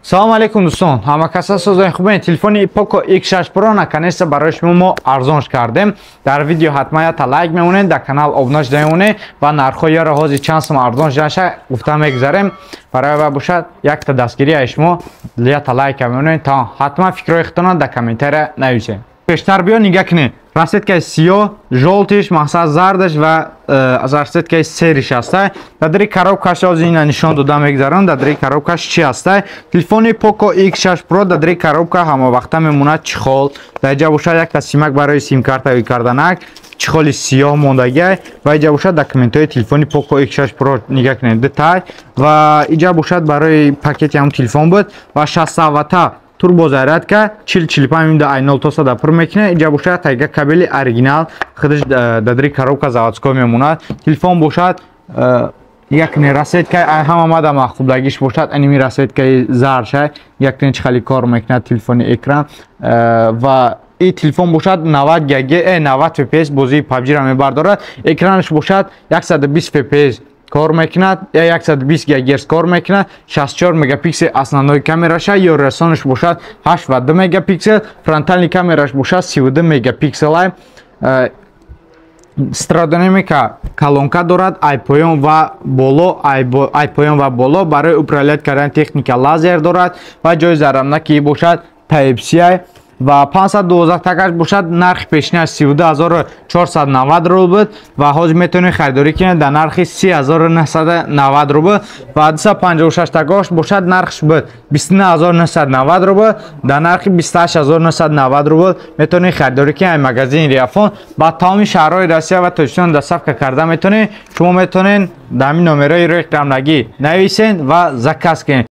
Салом алейкум, дӯстон, ҳама каса созои хубен. Телефони Poco X6 Pro наконец-то барои шумо мо арзонш кардем. Дар видео ҳатман ята лайк мемонед, дар канал обуна шуда мемонед ва нархҳои яро ҳозир чанд сум арзон шудаша гуфта мегузарем. Барои ва бошад якта дастгирӣ аз шумо, ята лайк мемонед, то ҳатман фикрҳои худтонро дар комментария нависед. Пештар биё, нигаҳ кунед: расцветкаи сиёҳ, жёлтыйш, мақсад зардаш ва расцветкаи серыйш ҳаста. Дар дари коробкаш ҳозир ина нишон дода мегузарам. Дар дари коробкаш чӣ ҳаста? Телефони Poco X6 Pro дар дари коробка ҳамавақта мемонад чехол. Дар иҷа бошад якта симак барои симкарта карданак, чехоли сиёҳ мондагиай, ва иҷа бошад документҳои телефони Poco X6 Pro. Нигаҳ кунед, дитай, ва иҷа бошад барои пакети ҳамн телефон буд ва 60 вата турбозарядка, 40-45 минута ай 0 то 100 пур мекунад. Иҷа бошад тайга кабели оригинал, худаш дар дари коробка заводской мемонад. Телефон бошад, як не расцветка ҳама мада махублагиш бошад, аними расцветкаи зарша. Як не, чӣ хеле кор мекунад телефони экран. Ва и телефон бошад 90 ГГ, 90 FPS бозии PUBG-ро мебардорад. Экранаш бошад 120 FPS кор мекунад, 120 ГГц кор мекунад, 64 мегапиксел основной камераша, ёрасонаш бошад 8 ва 2 мегапиксел, фронтальный камераш бошад 32 мегапиксел. Стереодинамика колонка дорад, ай поён ва боло, ай поён ва боло барои управлять кардани техника лазер дорад ва ҷои заряднаки бошад Type C. Ва 512 такаш бошад, нархи пешинаш 32 490 рубл буд ва ҳозир метавонед харидорӣ кунед дар нархи 30 990 рубл. Ва 256 такаш бошад, нархш буд 29 990 рубл, дар нархи 28 990 рубл метавонед харидорӣ кунед. Магазини Риафон ба тамоми шаҳрҳои Россия ва Тоҷикистон доставка карда метавонед. Шумо метавонед дар ҳамин номерои рӯи экраннагӣ нависед ва заказ кунед.